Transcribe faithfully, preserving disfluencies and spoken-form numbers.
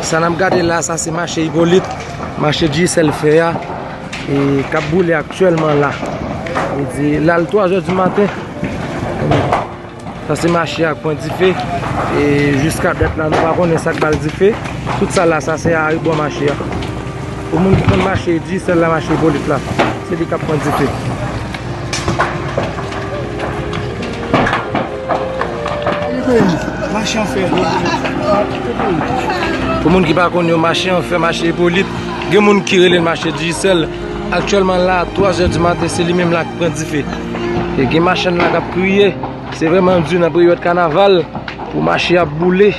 Sa n ap gade la, sa se mache Ipolit, mache Digicel fè a, e k ap boule aktyèlman la. Li di l al twa zè di maten. Sa se mache a k pran dife. E jiska dat la, nou pa konnen sa k ba l dife. Tout sa la, sa se arebò mache a. Pou moun ki konn mache Digicel la, mache Ipolit la, se li k ap pran dife. Pou moun ki pa konn yo, mache an fè, mache Ipolit, gen moun ki rele l mache Digicel. Aktyèlman la, twa zè di maten, se li menm la k pran dife. E gen machann la k ap kriye. Se vrèman di nan peryòd kanaval pou mache ap boule.